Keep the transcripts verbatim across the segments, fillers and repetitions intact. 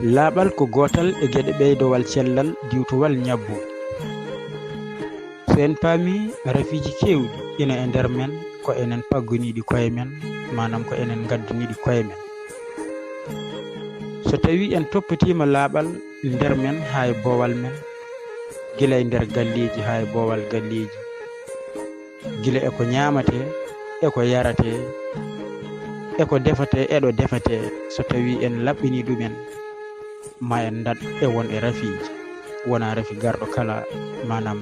Laaɓal ko gootal e geɗe ɓeydowal cellal, diwtowal, ñabbu. So en paami rafiiji keewɗi ina e nder men, ko enen paggoniiɗi koye men, maanaam ko enen ngadduniiɗi koye men. So tawii en toppitiima laaɓal nder men haa e boowal men, gila e nder galleeji haa e boowal galleeji, gila e ko ñaamatee, e ko yaratee, e ko defatee, e ɗo defatee, so tawii en laɓɓinii ɗumen, ma en ndaɗ e won e rafiiji. Wonaa rafi garɗo kala, maanaam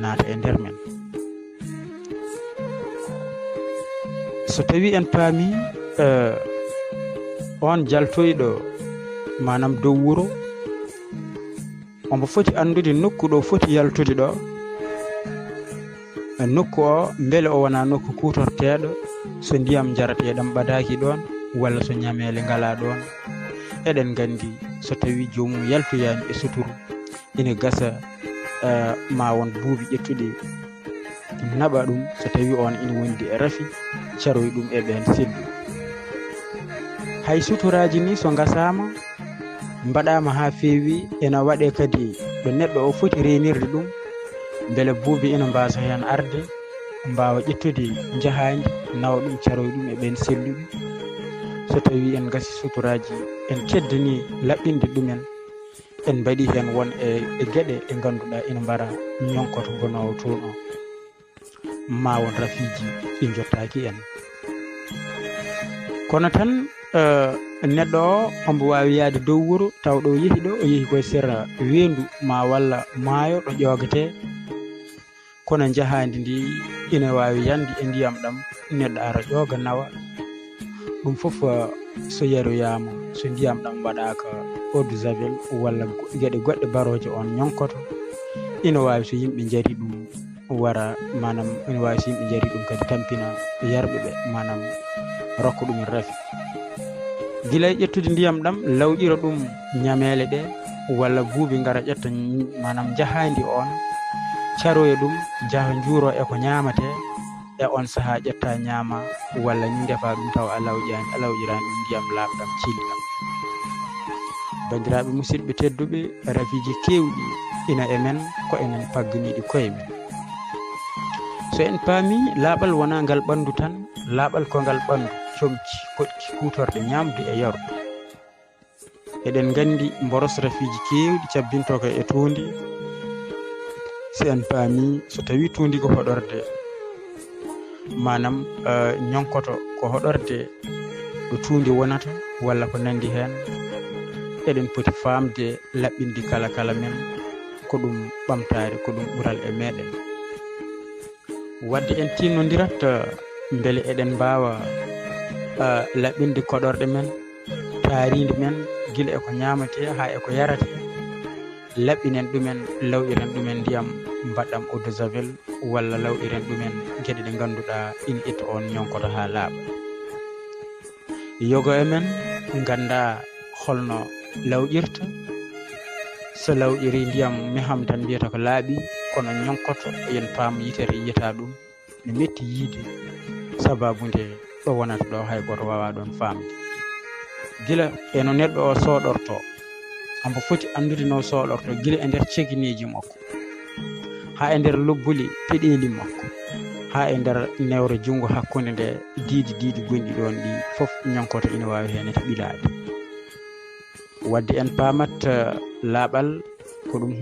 naata e nder men. So tawii en paami, eh, on jaltoyɗo, maanaam dow wuro, omo foti anndude nokku ɗo foti yaltude ɗo. E nokku o, mbele o wonaa nokku kuutorteeɗo so ndiyam jarateeɗam ɓadaaki ɗoon, walla so ñameele ngalaa ɗoon? Eɗen nganndi, so tawii joomum yaltoyaani e suturu, ina gasa, eh, ma won buubi ƴettuɗi naɓa ɗum, so tawii oon ina wondi e rafi, caroy ɗum e ɓeen selluɓe. Hay suturaaji ni so ngasaama, mbaɗaama haa feewi, ena waɗee kadi ɗo neɗɗo o foti reenirde ɗum, mbele buubi ina mbaasa heen arde, mbaawa ƴettude njahaandi, nawa ɗum, caroy ɗum e ɓeen selluɓe. So tawii en ngasi suturaaji, en keddanii laɓɓinde ɗumen, en mbaɗii heen won e, e geɗe ɗe ngannduɗaa ina mbara ñonkoto bonoowo toon o. Ma won rafiiji ɗi njottaaki en. Kono tan, eh, neɗɗo o, omo waawi yahde dow wuro, taw ɗo yehi ɗo, o yehi koye sera weendu ma walla maayo ɗo ƴoogetee. Kono njahaandi ndi ina waawi yande e ndiyam ɗam, neɗɗo ara ƴooga nawa. Ɗum fof, eh, so yaroyaama, so ndiyam ɗam waɗaaka eau de javel walla go-, geɗe goɗɗe barooje oon ñonkoto, ina waawi so yimɓe njari ɗum wara, maanaam ina waawi so yimɓe njari ɗum kadi tampina yarɓe ɓe, maanaam rokka ɗum rafi. Gila e ƴettude ndiyam ɗam, lawƴira ɗum ñameele ɗe, walla buubi ngara ƴetta, maanaam njahaandi oon, caroya ɗum, njaha njuuro e ko ñaamatee, e oon sahaa ƴetta ñaama, walla ni ndefa ɗum taw a lawƴaani, a lawƴiraani ɗum ndiyam laaɓɗam, cilɗam. Banndiraaɓe musidɓe tedduɓe, rafiiji keewɗi ina e men, ko enen pagganiiɗi koye men. So en paami, laaɓal wonaa ngal ɓanndu tan, laaɓal ko ngal ɓanndu, comci, koɗki, kuutorɗe ñaamdu e yardu. Eɗen nganndi mboros rafiiji keewɗi cabbintoo ko e tuundi. So en paami, so tawii tuundi ko hoɗorde, maanaam, eh, ñonkoto ko hoɗorde ɗo tuundi wonata, walla ko nanndi heen, eɗen poti faamde laɓɓinde kala kala men ko ɗum ɓamtaare, ko ɗum ɓural e meɗen. Wadde en tiinnondirat, eh, mbele eɗen mbaawa, eh, laɓɓinde koɗorɗe men, taariindi men, gila e ko ñaamatee haa e ko yaratee, laɓɓinen ɗumen, lawƴiren ɗumen ndiyam, mbaɗɗam eau de javel, walla lawƴiren ɗumen geɗe ɗe ngannduɗaa ina itta oon ñonkoto haa laaɓa. Yogo e men ngannda holno lawƴirta. So lawƴiri ndiyam meham tan mbiyata ko laaɓi, kono ñonkoto yen paam yitere yiyata ɗum. No metti yiyde sababu nde ɗo wonata ɗo hay gooto waawaa ɗoon faamde. Gila e no neɗɗo o sooɗortoo, omo foti anndude no sooɗortoo gila e nder cegineeji makko, haa e nder lobbuli peɗeeli makko, haa e nder newre junngo hakkunde nde diidi diidi gonɗi ɗoon ɗi fof ñonkoto ina waawi heen ɓilaade. Wadde en paamat, eh, laaɓal ko ɗum